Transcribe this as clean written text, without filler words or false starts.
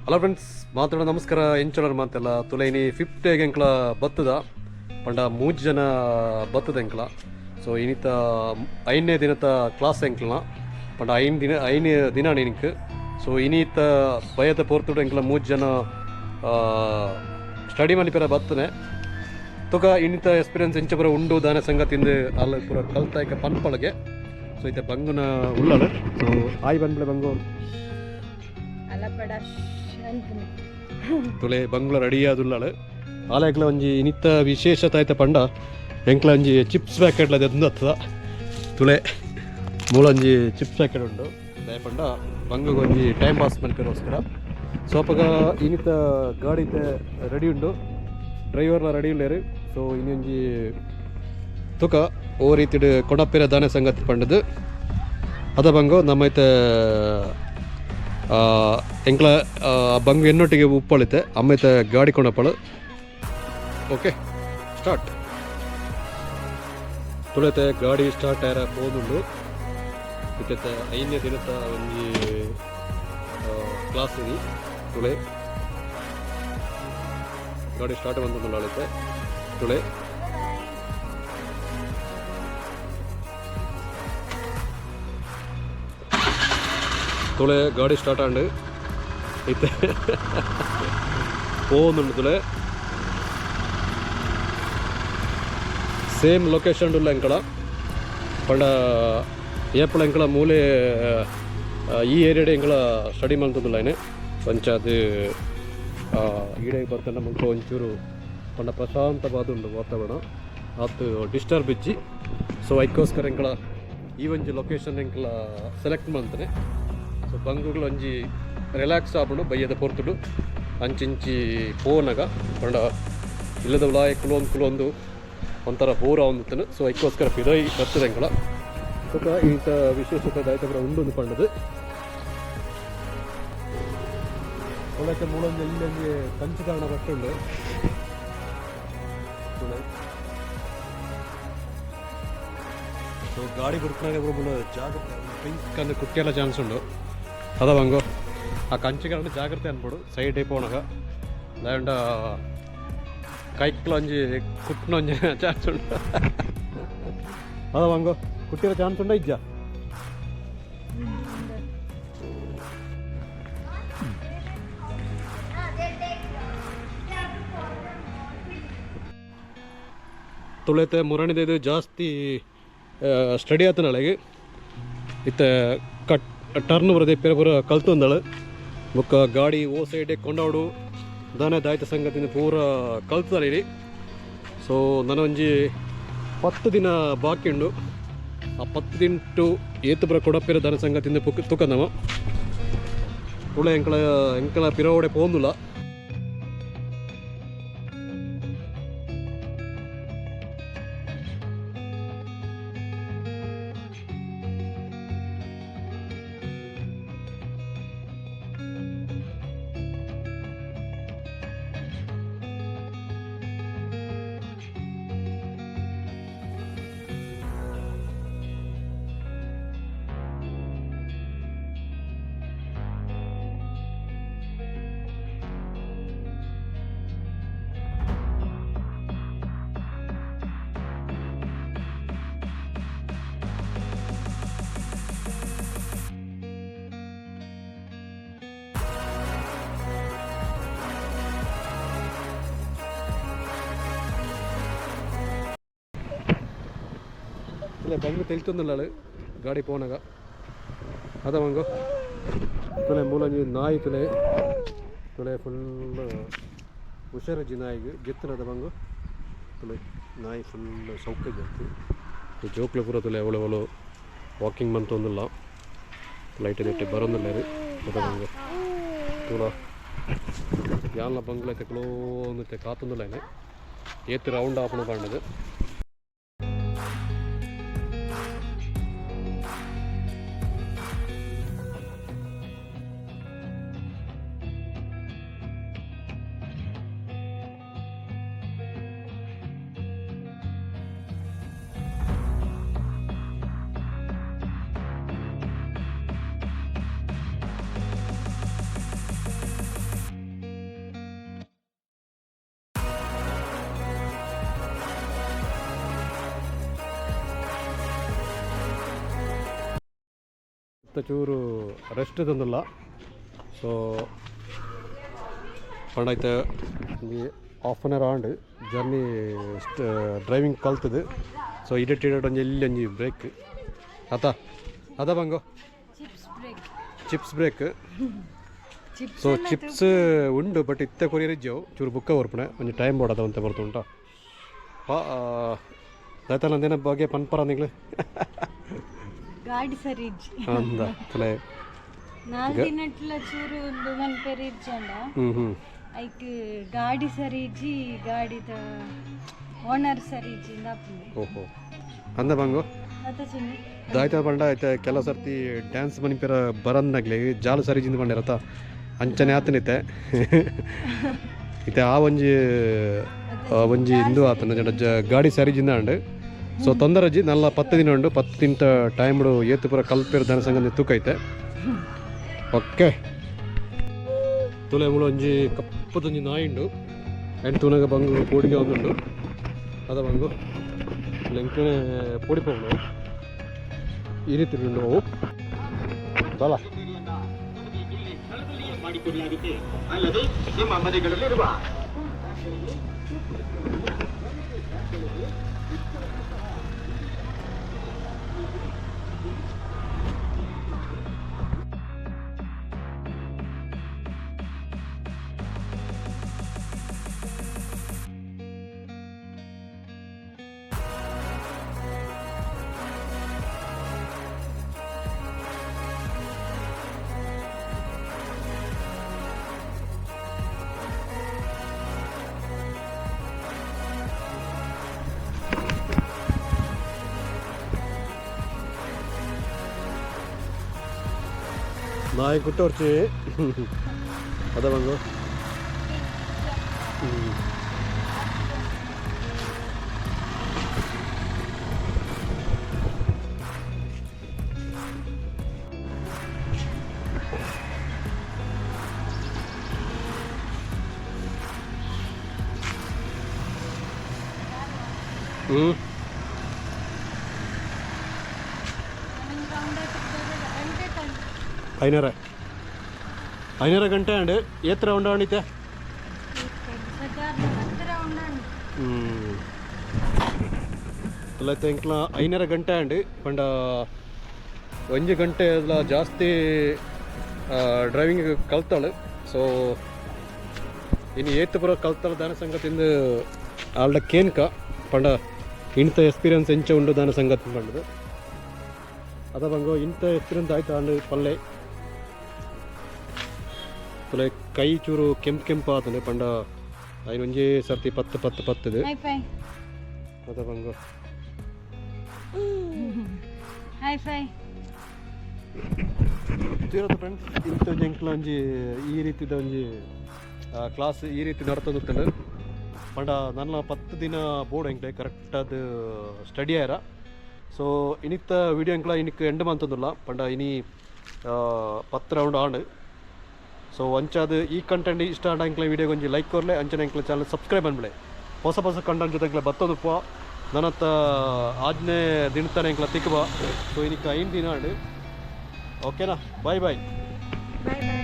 Hello friends, ಮಾತಾಡೋ ನಮಸ್ಕಾರ. ಎಂಚೋಳರ್ ಮಾತೆಲ್ಲ ತುಲೈನಿ ಫಿಫ್ಟೇಗೆ ಎಂಕ್ಲ ಬತ್ತದ ಪಂಡ ಮೂಜಿ ಜನ ಬತ್ತದ ಎಂಕ್ಲ. ಸೊ ಇನಿತ ಐದನೇ ದಿನದ ಕ್ಲಾಸ್ ಎಂಕ್ಲನ. ಪಂಡ ಐನ್ ದಿನ ಐನೇ ದಿನ ನಿನಕ್. ಸೊ ಇನಿತ ಬಯತ ಪೋರ್ತುಡು ಎಂಕ್ಲ ಮೂಜಿ ಜನ ಸ್ಟಡಿ ಮನಿಪೆರ ಬತ್ತನೆ. ತುಕ ಇನ್ನಿತ ಎಕ್ಸ್ಪೀರಿಯನ್ಸ್ ಎಂಚ ಪೂರ ಉಂಡು, ದಾನೆ ಸಂಗತಿಂದು ಅಲ್ಲ ಪೂರ ಕಲ್ತಾಯ್ಕ ಪನ್ಪಳಗೆ. ಸೊ ಇತ್ತೆ ಬಂಗುನ ಉಳ್ಳಳು. ಸೊ ಆಯ್ ಬಂದ್ಬಿಡ ಬಂಗು. ಅಲಪಡ ಅನ್ಪುನೆ. ತುಲೆ ಬಂಗ್ಲ ರೆಡಿ ಆದುಳ್ಳಳು. ಆಲಯಕ್ಲ ಒಂಜಿ ಇನಿತ್ತ ವಿಶೇಷತೆ ಆಯ್ತ ಪಂಡ ಎಂಕ್ಲ ಒಂಜಿ ಚಿಪ್ಸ್ ಪ್ಯಾಕೆಟ್ಲ ದೆಂದು ಹತ್ತದ. ತುಳೆ ಮೂಲೊಂಜಿ ಚಿಪ್ಸ್ ಪ್ಯಾಕೆಟ್ ಉಂಡು. ದಾಯ ಪಂಡ ಬಂಗುಗ್ ಒಂಜಿ ಟೈಮ್ ಪಾಸ್ ಮಲ್ಪೆರೋಸ್ಕರ. ಸೊ ಅಪಗ ಇನಿತ ಗಾಡಿ ರೆಡಿ ಉಂಡು, ಡ್ರೈವರ್ಲ ರೆಡಿ ಉಲ್ಲೇರು. ಸೊ ಇನ್ನೊಂಜಿ ತುಕ ಓ ರೀತಿಡ್ ಕೊಡಪಿರ ದಾನೆ ಸಂಗತಿ ಪಂಡದು. ಅದ ಬಂಗು ನಮ್ಮೈತೆ ಎಂಕ್ಲ ಬಂಗು ಎನ್ನೊಟ್ಟಿಗೆ ಉಪ್ಪಳಿತೆ, ಅಮ್ಮೈತೆ ಗಾಡಿ ಕೊಂಡಪ್ಪಳು. Okay, start. ತುಳತೆ ಗಾಡಿ ಸ್ಟಾರ್ಟ್ ಆಯ್ರ ಪೋದುಂಡು. ಇತ್ತೆ ಐದನೇ ದಿನದ ಒಂಜಿ ಕ್ಲಾಸ್ ಇನಿ. ತುಳೆ ಗಾಡಿ ಸ್ಟಾರ್ಟ್ ಬಂದು ಅಳಿತೆ. ತುಳೆ ತುಳೆ ಗಾಡಿ ಸ್ಟಾರ್ಟ್ ಆಂಡ್, ಇತ್ತೆ ಪೋವೊಂದುಂಡು. ತುಳೆ ಸೇಮ್ ಲೊಕೇಶನ್ ಉಲ್ಲ ಎಂಕಳ. ಪಂಡ ಏಪಳ ಎಂಕಳ ಮೂಲೆ ಈ ಏರಿಯಾಡೆ ಎಂಕಳ ಸ್ಟಡಿ ಮಲ್ತೊಂದುಲ್ಲ. ಅಂಚಾದ್ ಈಡೆ ಬರ್ತಂಡ ಮುಲ್ಪ ಒಂಚೂರು ಪಂಡ ಪ್ರಶಾಂತವಾದುಂಡು ವಾತಾವರಣ, ಆತ್ ಡಿಸ್ಟರ್ಬ್ ಇಜ್ಜಿ. ಸೊ ಐಕ್ಕೋಸ್ಕರ ಎಂಕಳ ಈ ಒಂಜಿ ಲೊಕೇಶನ್ ಎಂಕಲ ಸೆಲೆಕ್ಟ್ ಮಲ್ತನೆ. ಸೊ ಬಂಗುಗಳು ಒಂಜಿ ರಿಲ್ಯಾಕ್ಸ್ ಆಪುಂಡು ಬಯ್ಯದ ಪೊರ್ತುಡು ಅಂಚಿಂಚಿ ಪೋನಗ. ಪಂಡ ಇಲ್ಲದ ಉಲಾಯ ಕುಲೊಂದು ಕುಲೊಂದು ಒಂಥರ ಬೋರ್ ಆವೊಂದಿತ್ತನು. ಸೊ ಐಕ್ಕೋಸ್ಕರ ಪಿದಯಿ ಬರ್ತದೆ ಎಂಕಲ. ಬೊಕ ಈತ ವಿಶೇಷತೆ ದಾಯ್ತ ಪೂರ ಉಂಡು ಪಂಡದು. ಒಳಕ್ಕೆ ಮೂಲೊಂದು ಇಲ್ಲೊಂಜಿ ಕಂಚುಕಾರಣ ಬಟ್ಟುಂಡು. ಸೊ ಗಾಡಿ ಬುಡ್ಪುನಗ ಪೂರ ಜಾಗ್ರತೆ, ಪಿಂಕ್ ಅಂದ್ ಕುಟ್ಟಿಯೆಲ್ಲ ಚಾನ್ಸ್ ಉಂಡು. ಅದ ಬಂಗು, ಆ ಕಂಚಿಕಾರಣ ಜಾಗ್ರತೆ ಅನ್ಬೋಡು ಸೈಡ್ ಪೋನಗ. ದಾಯೆಂಡ ಕೈಕ್ಲ ಒಂಜಿ ಕುಟ್ಟುನ ಒಂಜಿ ಚಾನ್ಸ್ ಉಂಡು. ಅದ ಬಂಗು, ಕುಟ್ಟಿರ ಚಾನ್ಸ್ ಉಂಡ ಇಜ್ಜಾ? ತುಳೆತೆ ಮುರಣಿದ ಜಾಸ್ತಿ ಸ್ಟಡಿ ಆತನಳೆಗೆ. ಇತ್ತೆ ಕಟ್ ಟರ್ನ್ ಬರದೆ ಪೇರೆ ಪೂರ ಕಲ್ತೊಂದಳು. ಬೊಕ್ಕ ಗಾಡಿ ಓ ಸೈಡ್ ಕೊಂಡಾಡು, ದಾನೆ ದಾಯ್ತ ಸಂಗತಿನ ಪೂರ ಕಲ್ತದಳಿ. ಸೊ ನನೊಂಜಿ 10 ದಿನ ಬಾಕಿ ಉಂಡು. ಆ 10 ದಿನ ಏತು ಪೂರ ಕೊಡಪಿರ ದಾನ ಸಂಗತಿಂದ ಪುಕ್ ತುಕನವ. ತುಳೆ ಎಂಕಳ ಎಂಕಳ ಪಿರೋಡೆ ಪೋಂದುಲ. ಇಲ್ಲ ಬಂಗು ತೆಲ್ತೊಂದುಲ್ಲಾಳು ಗಾಡಿ ಪೋನಗ. ಅದ ಬಂಗು, ತುಲೆ ಮೂಲೊಂಜಿ ನಾಯಿ. ತುಲೆ ತುಲೆ ಫುಲ್ ಹುಷಾರಜ್ಜಿ ನಾಯಿಗ್ ಗೆತ್ತನದ ಬಂಗು. ತುಲೆ ನಾಯಿ ಫುಲ್ ಸೌಖ್ಯ ಜತ್ತಿ. ಜೋಕ್ಲು ಪೂರ ತುಲೆ ಅವಳು ಅವಳು ವಾಕಿಂಗ್ ಮಂತೊಂದುಲ್ಲ, ಲೈಟ್ ದಿಟ್ಟೆ ಬರೊಂದುಲ್ಲೆರ್. ಅದ ಬಂಗು, ತೂಲ ಯಾನ್ಲ ಬಂಗ್ಲ ಐತೆ ಕ್ಲೋಂದಿತ್ತೆ ಕಾತೊಂದುಲ್ಲೇನೆ, ಏತ್ ರೌಂಡ್ ಆಪುಂಡು ಪಂಡುದು. ಚೂರು ರೆಸ್ಟ್ ತಂದಿಲ್ಲ. ಸೊ ಪಂಡಾಯ್ತ ಒಂಜಿ half an hour and journey driving ಕಲ್ತದು. ಸೊ ಇಡಟ್ ಇಡಟ್ ಒಂಜಿ ಎಲ್ಲಿ ಒಂಜಿ ಬ್ರೇಕ್ ಅತ ಅದ ಬಂಗೋ. Chips break. Chips break. Chips. So chips ಉಂಡು, ಬಟ್ ಇತ್ತೆ ಕೊರಿಯರ್ ಇಜ್ಜವು. ಚೂರು ಬುಕ್ಕ ಬರ್ಪಣೆ ಒಂಜಿ ಟೈಮ್ ಬೋಡದ ಅಂತ ಬರ್ತುಂಟ. ದಾಯ್ತಲ್ಲ ಅಂದೇನ ಬಗ್ಗೆ ಪನ್ಪರ ನಿಗ್ಲು. ಗಾಡಿ ಸರಿ ಇಜ್ಜಿ. ಅಂದ ತಲೆ. ನಾಲ್ ದಿನಟ್ಲ ಚೂರು ಒಂದು ಮನ್ಪೆರ್ ಇಜ್ಜಂಡ. ಹ್ಞೂ ಹ್ಞೂ ಐಕ್ ಗಾಡಿ ಸರಿ ಇಜ್ಜಿ, ಗಾಡಿದ ಓನರ್ ಸರಿ ಇಜ್ಜಿ ಇಂದಾಪುಂಡು. ಓಹೋ, ಅಂದ ಬಂಗು. ಅತ್ತ ಚಿನ್ನಿ. ದಾಯ್ತ ಪಂಡ ಐತೆ, ಕೆಲವು ಸರ್ತಿ ಡ್ಯಾನ್ಸ್ ಮನಿಪೆರ ಬರಂದಾಗ್ಲಿ ಜಾಲು ಸರಿ ಜಿಂದ ಪಂಡಿರತ್ತ ಅಂಚನೆ ಆತನಿತ್ತೆ ಇತ್ತೆ. ಆ ಒಂಜಿ ಆ ಒಂಜಿ ಇಂದು ಆತನ ಜನ ಗಾಡಿ ಸರಿ ಜಿಂದ ಅಂಡ್. ಸೊ ತೊಂದರಜ್ಜಿ, ನಲ್ಲ 10 ದಿನ ಉಂಡು. 10 ದಿನದ ಟೈಮ್ ಏತು ಪೂರ ಕಲ್ಪೇರು ದನ ಸಂಗಂಧ ತೂಕೈತೆ. ಓಕೆ, ತುಲೆ ಮುಳು ಒಂಜಿ ಕಪ್ಪದೊಂಜಿ ನಾಯಿ ಉಂಡು. ಅಂಡ್ ತೂನಗ ಬಂಗು ಪೋಡಿಗೆ ಒಂದುಂಡು. ಅದ ಬಂಗು ಲೆಂಕನೆ ಪೋಡಿ ಪೋವನು ಈ ರೀತಿ ಉಂಡು ಅವು. ಬಲ. ಮಾಡಿಕೊಡಲಾಗುತ್ತೆ. ಅಲ್ಲದೆ ನಿಮ್ಮ ಮನೆಗಳಲ್ಲಿರುವ ನಾಯಿ ಕುಟ್ಟೋರ್ಚಿ ಅದ ಬಂಗು. ಹ್ಞೂ. ಗಂಟೆ ತಂದು. ಐನೂರ ಐನೂರ ಗಂಟೆ ಅಂಡ್ ಏತ್ ರೌಂಡ್ ಆಣಿತೆ? ಸಾಧಾರಣ 10 ರೌಂಡ್ ಉಂಟು. ಹ್ಞೂ, ಅಲ್ಲ, ಎಂಕ್ಲ 5½ ಗಂಟೆ ಅಂಡ್. ಪಂಡ ಒಂಜಿ ಗಂಟೆ ಅಲ್ಲ ಜಾಸ್ತಿ ಡ್ರೈವಿಂಗ್ ಕಲ್ತಾಳು. ಸೊ ಇನ್ನು ಏತ್ ಪೂರ ಕಲ್ತಾಳು ದಾನ ಸಂಗತಿಂದ ಆಲ್ಡ ಕೇನ್ಕ. ಪಂಡ ಇಂಥ ಎಕ್ಸ್ಪೀರಿಯನ್ಸ್ ಎಂಚ ಉಂಡು ದಾನ ಸಂಗತಿ ಪಂಡದು. ಅದ ಬಂಗೋ, ಇಂಥ ಎಕ್ಸ್ಪೀರಿಯನ್ಸ್ ಆಯ್ತು ಅಂಡ್ ಪಲ್ಲೆ ತುಲೆ ಕೈ ಚೂರು ಕೆಂಪು ಕೆಂಪು ಆತಂಡೆ. ಪಂಡ ಐನ್ ಒಂಜೇ ಸರ್ತಿ ಪತ್ತು ಪತ್ತು ಪತ್ತದು. Hi fi. ಅದ ಬಂಗೋ. Hi fi. ತೀರತ್ತ ಫ್ರೆಂಡ್ಸ್, ಇಂಥ ಒಂಜಿ ಎಂಕ್ಲ ಒಂಜಿ ಈ ರೀತಿದ ಒಂಜಿ ಕ್ಲಾಸ್ ಈ ರೀತಿ ನಡತೊಂದಿತ್ತಂಡು. ಪಂಡ ನನ್ನ 10 ದಿನ ಬೋರ್ಡ್ ಎಂಕ್ಲೆ ಕರೆಕ್ಟ್ ಅದು ಸ್ಟಡಿ ಆಯ್ರ. ಸೊ ಇನಿತ್ತ ವಿಡಿಯೋ ಎಂಕ್ಲ ಇನಿಕ್ ಎಂಡ್ ಮಂತೊಂದುಲ್ಲ. ಪಂಡ ಇನಿ 10 ರೌಂಡ್ ಆಂಡ್. ಸೊ ಅಂಚಾದ ಈ ಕಂಟೆಂಟ್ ಇಷ್ಟ ಆಂಡ ಎಂಕ್ಲೆ ವಿಡಿಯೋಗೆ ಒಂಜಿ ಲೈಕ್ ಕೊರ್ಲೆ, ಅಂಚನೆ ಎಂಕ್ಲೆ ಚಾನಲ್ ಸಬ್ಸ್ಕ್ರೈಬ್ ಅನ್ಬಿಡೆ. ಹೊಸ ಹೊಸ ಕಂಟೆಂಟ್ ಜೊತೆ ಎಂಕ್ಲೆ ಬತ್ತೊಂದುಪ್ಪ. ನನ್ನತ್ತ ಆಜ್ಞೆ ದಿನತಾನೆ ಎಂಕ್ಲ ತಿಕ್ಕುವ. ಸೊ ಇನಿಕ್ 5 ದಿನ ಆಂಡ್. ಓಕೆನಾ? Bye bye. Bye boy.